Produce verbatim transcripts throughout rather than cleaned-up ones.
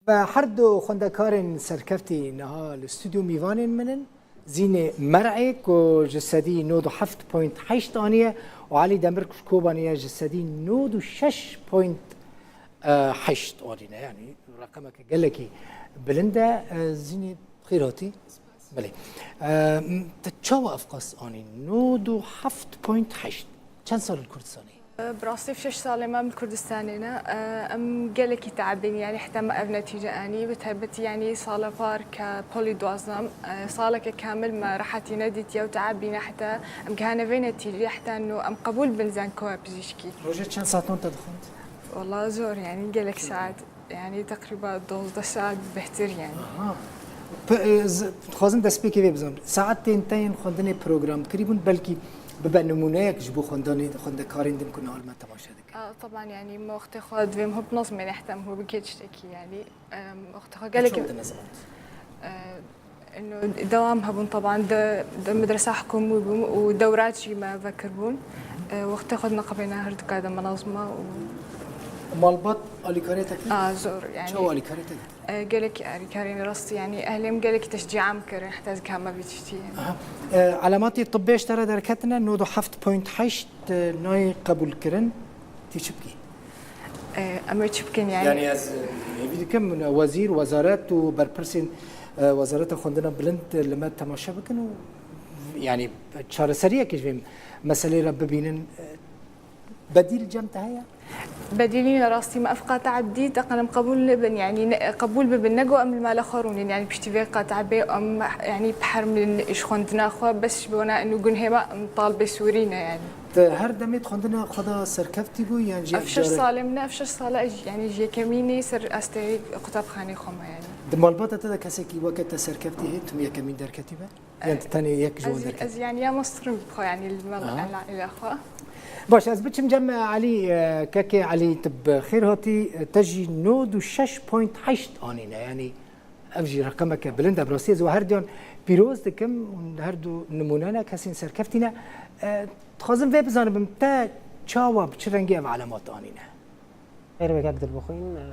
Ve her du xwendekarên serkeftî niha li stûdyo mîvanên min in. Zînê Mer'ê ku ji sedî nod û heft point heşt aniye û Elî Demir ku ji Kobanê ye ji sedî nod û şeş point heşt anîne. Yanî reqemeke gelekî bilind e. Zînê xêr hatî. Belê. Te çawa ev qas anî? Nod û heft point heşt. Çend sal li Kurdistanê? Bi rastî şeş salê me li Kurdistanê ne. Em gelekî teebîn, yanî heta me ev netîce anî. Bi taybetî, yanî sala par ke polî duwazdem, saleke kamil me rehetî nedîtiye û teebîne heta em gihane vê netîcê, heta nû em qebûl bin zankoya pizîşkî. Rojê çend saetan te dixwend? Wala zor, yanî gelek saet. Yanî teqrîba dozdeh saet bêhtir yanî. Aha. P-, e, z-, dixwazim destpêkê vê bizanim. Saetên te yên xwendinê programkirî bûn, belkî bibe nimûneyek ji bo xwendanê, xwendekarên din ku niha li me temaşe dikin. A, teban, yanî me wextê xwe divêm hû binezmêne heta em hû bike tiştekî, yanî, em, wextê xwe gelek. Çawa dinezmand? E, Ino dewam hebûn, teban di, di medresa hikûmî bûm û dewrat jî me vekiribûn. E, wextê xwe dineqibêne her dika de menazma û. Malbat alîkarê te kir? A, zor, yanî. Çawa alîkarê te kir? E, gelekî alîkarê rastî, yanî ehlê min gelekî teşcîa min kirin, heta ez gihame vî tiştî. Aha. E, elematê tibbê ji te re derketine, nod û heft point heşt, e, nayê qebûlkirin. Tê çi bikî? E, em ê çi bikin, yanî? Yanî ez, e, hêvî dikim, wezîr, wezaret û berpirsên, e, Wezareta Xwendina Bilind li me temaşe bikin û, yanî, çareseriyekê ji vê meselê re bibînin. E, bedîl cem te heye? Bedîlî ne, rastî me ev qata dît, teqen em qebûl nebin, yanî ne, qebûl bibin, ne ku em li mala xwe rûnin, yanî piştî vê qata bê em, yanî bi hermin ji xwendina xwe, bes ji bona û gunhê me em talibê Sûrî ne, yanî. Te her demê di xwendina xwe de serkeftî bû yan jî? Ev şeş salê min e, ev şeş sala ez, yanî ji yekemînê ser astê qutabxanê xwe me, yanî. Di malbata te de kesekî weke te serkeftî heye, tim yekemîn derketî be? Yan tu tenê yek ji wan derketî? Ez, ez, yanî ya masterim bi xwe, yanî li mala, aha, li, li xwe. Baş, ez biçim cem Elî, e, kekê Elî, tu bi xêr hatî, e, te jî nod û şeş point heşt anîne, yanî ev jî reqemeke bilind e, bi rastî ez we her diyan pîroz dikim, hûn her du nimûne ne, kesên serkeftî ne. E, dixwazim vê bizanibim, te çawa, bi çi rengî ev elemat anîne? Xêr be kek Dilbixwîn, e,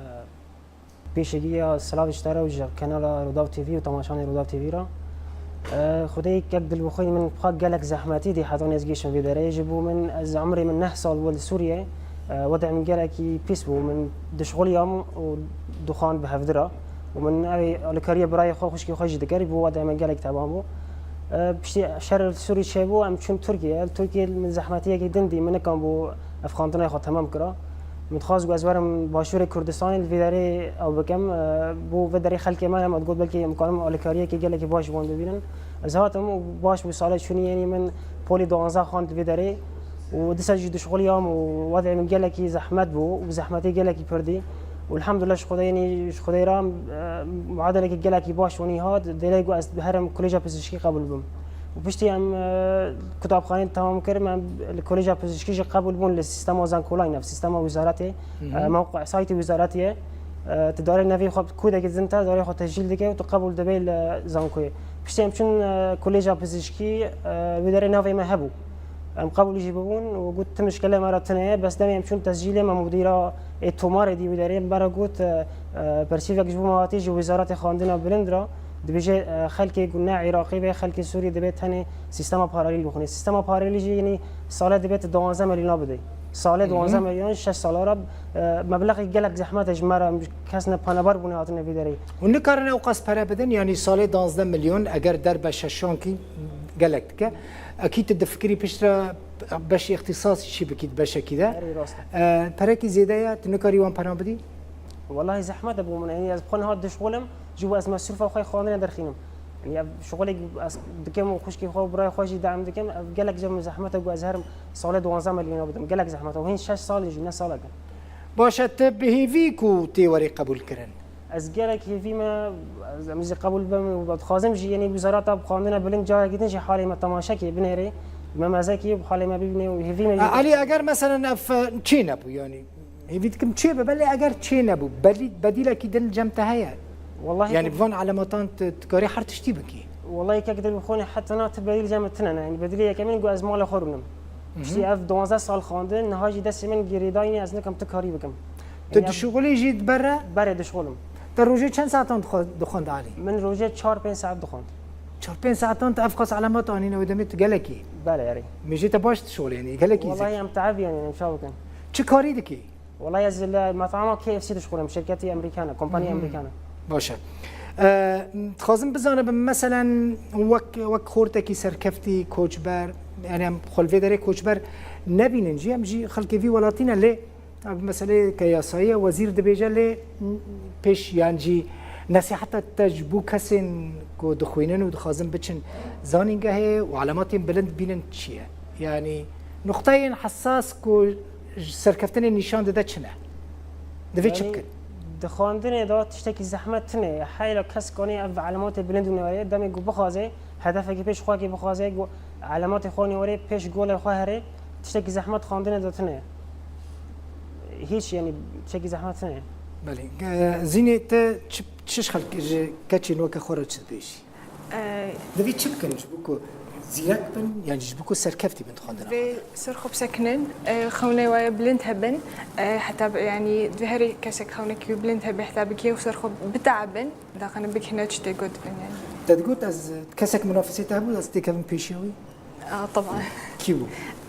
pêşegî ya silavê ji te re û ji kanala Rûdaw T V û temaşanê Rûdaw T V re. E, Xwedê kek Dilbixwîn, min xwe gelek zehmetî dî heta nêz gihîşim vê derê. Ji bo min, ez umrê min neh sal bû li Sûriyê. E, wedê min gelekî pîs bû. Min dişxuliyam û dixwand bi hevdira. Û min ew ê alîkariyê birayê xwe, xwişkê xwe jî dikir, bo wedê min gelek teban bû. E, piştî şer li Sûrî çêbû, em çûn Tirkiye. Li Tirkiye min zehmetiyekî din dî, min nikan bû ev xwendinayê xwe temam kira. Min dixwest ku ez werim Başûrê Kurdistanê, li vî derê ew bikim. E, bo vê derê xelkê me hema digot, belkî em karin alîkariyekê gelekî baş ji wan bibînin. Ez hatim û baş bû, salê çûnî, yanî min polî duwanzeh xwend li vî derê. Û dîsa jî dişxuliyam û wedê min gelekî zehmet bû û zehmetê gelekî pir dî. Û elhamdulillah ji Xwedê, yanî ji Xwedê re, e, muadelekî gelekî baş wanî hat, dêlê ku ez herim Kolêja Pizîşkî qebûl bim. Û piştî em, e, qutabxanê temam kirim, em li Kolêja Pizîşkî jî qebûl bûn li sîstema zankolayî, ev sîstema wîzaretê, e, mewqe saytê wîzaretê ye. E, tu darê nevê xwe, kodekê didin te, darê xwe tescîl dike û tu qebûl dibê li zankoyê. Piştî em çûn, e, Kolêja Pizîşkî, e, wî derê navê me hebû. Em qebûlî jî bibûn û got, tu mişkilê me re tune ye, bes demê em çûn tescîlê me, mudîra ê tomarê dî wî derê me re got, e, e, persîvek ji bo me hatî ji Wîzaretê Xwendina Bilind re, dibêje, e, xelkê ku ne Iraqî be, xelkê Sûrî dibê tenê sîstema paralîl bixwîne. Sîstema paralîl jî, yanî, salê dibê tu duwanzeh milyona bidê. Salê Hı hı. duwanzeh milyon, şeş sala re, e, meblexê gelek zehmet e ji me re, kes ne penaber bûne hatine vî derê. Hûn nikarin ew qas pere bidin, yanî salê duwanzeh milyon eger derbe şeşankî gelek dike. Ekî tu difikirî piştre beşê îxtîsas çî bikî di beşekî de. Erê, rast e. E, perekî zêde ye, tu nikarî wan pena bidî? Welahi zehmet e bo min. Yanî ez bi xwe niha dişxulim, ji bo ez mesrûfa xwe xwendinê derxînim. Yanî ev şixulê ez dikim û xwişkê xwe û birayê xwe jî dem dikim, ev gelek ji min zehmet e ku ez herim salê duwanzeh milyona bidim. Gelek zehmet e. Û hîn şeş sal jî ne salek e. Baş e, tu bi hêvî ku tê werî qebûlkirin? Ez gelek hêvî me, ez, em jî qebûl bim û dixwazim jî, yanî Wizareta Xwendina Bilind carekî din jî halê me temaşe kê, binêrê, me meze kê, halê me bibîne û hêvî me jî. E, Elî, eger meselen ev, e, çê nebû, yanî hêvî dikim çê be, belê eger çê nebû, belî, bedîlekî din cem te heye? Welahi Yanî tu bi van elematan tu dikarî her tiştî bikî? Welahi kek Dilbixwîn, heta niha tu bedîl cem tine ne. Yanî bedîlê yekemîn ku ez malê xwe rûnim. Hı hı. Piştî ev duwanzeh sal xwendin, niha jî destê min girêdayî ne, ez nikim tu karî bikim. Tu Yanî ev dişuxulî jî di ber re? Berê dişuxulim. Te rojê çend saetan dixwe-, dixwend Alî? Min rojê çar pênc saet dixwend. Çar pênc saetan te ev qas elemat anîne wê demê tu gelekî. Belê, erê. Mêjê te baş dişolê, yanî gelekî Wallahî zek. Em teev yanî em çaw bikin. Çi karî dikî? Wallahî ez li metama K F C dişxulim, şirketî Emerîkan e, kompanî Emerîkan e. Baş e. Ee, dixwazim bizanibim, meselen wek, wek xortekî serkeftî, koçber, yanî em xwe li vê derê koçber nebînin jî, em jî xelkê vî welatî ne, lê ev meseleyeke yasayî ye, wezîr dibêje, lê pêş yan jî nesîheta te ji bo kesên ku dixwînin û dixwazin biçin zanîngehê û elematên bilind bînin çi ye? Yanî nuqteyên hesas ku ji serkeftinê nîşan dide çi ne? Divê çi Yanî, bikin? Di xwendinê de tiştekî zehmet tune ye. Heyla kes kanî ev elematê bilind û nêwarê demê ku bixwaze, hedefekî pêş xwe kê bixwaze, ku elematê xwe nêwarê pêş golê xwe herê, tiştekî zehmet xwendinê de tune ye. Hiç yanî tiştekî zehmet tune ye. Belê. Ge-, Zînê te çi, çi ji xelk, ji keçên weke xwe re çi dibêjî? Ee, Divê çi bikin ji bo ku zîrek bin, yan jî ji bo ku serkeftî bin dixwendina xwe Divê de? ser xwe bisekinin, e, xewnê waye bilind hebin, e, heta bi-, yanî divê herî kesek xewnekî wî bilind hebe, heta bikê û ser xwe biteebin, daxine bikine çi tê got bin yanî. Te digot ez kesek munafisê te hebû, ez têkevim pêşiya wî? Aa, taban. Kî bû?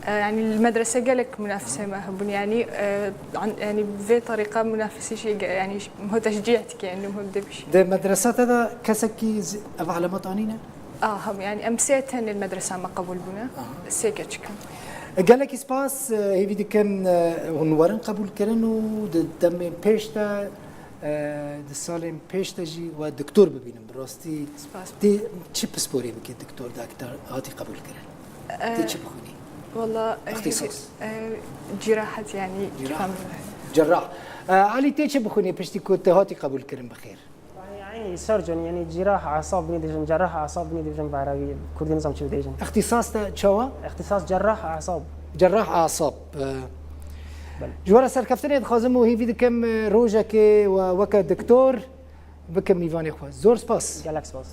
E, yanî li medrese gelek munafisê me hebûn, yanî, e, an-, yanî vê tariqa munafisî jî ge-, yanî ho teşcî dike, yanî ho dibîş. Di medresa te de kesekî zi-, ev elemat anîne? Aa, hem, yanî em sê tenê li medresa me qebûl bûne. Sê keçik in. Gelekî spas, e, hêvî dikim, e, hûn werin qebûlkirin û di demên pêş de, e, di salên pêş de jî we doktor bibînin. Bi rastî Spas. Tê çi pisporê bikî doktor, daktar hatî qebûlkirin? Tê çi bixwînî? Valla, e, Îxtîsas. e, cirahat yanî Cirahat. tam. Cerrah. E, Alî, tê çi bixwînî piştî ku te hatî qebûlkirin bi xêr? Yanî surgeon, yanî cîrah asab binî dibêjin, cerrah asab binî dibêjin bi erebî, kurdî nizam çi bidêjin. Îxtîsas te çawa? Îxtîsas cerrah asab. Cerrah asab. E, Belê. Ji we re serkeftinê dixwazim û hêvî dikim, e, rojekê we weke doktor bikim mîvanê xwe. Zor spas. Gelek spas.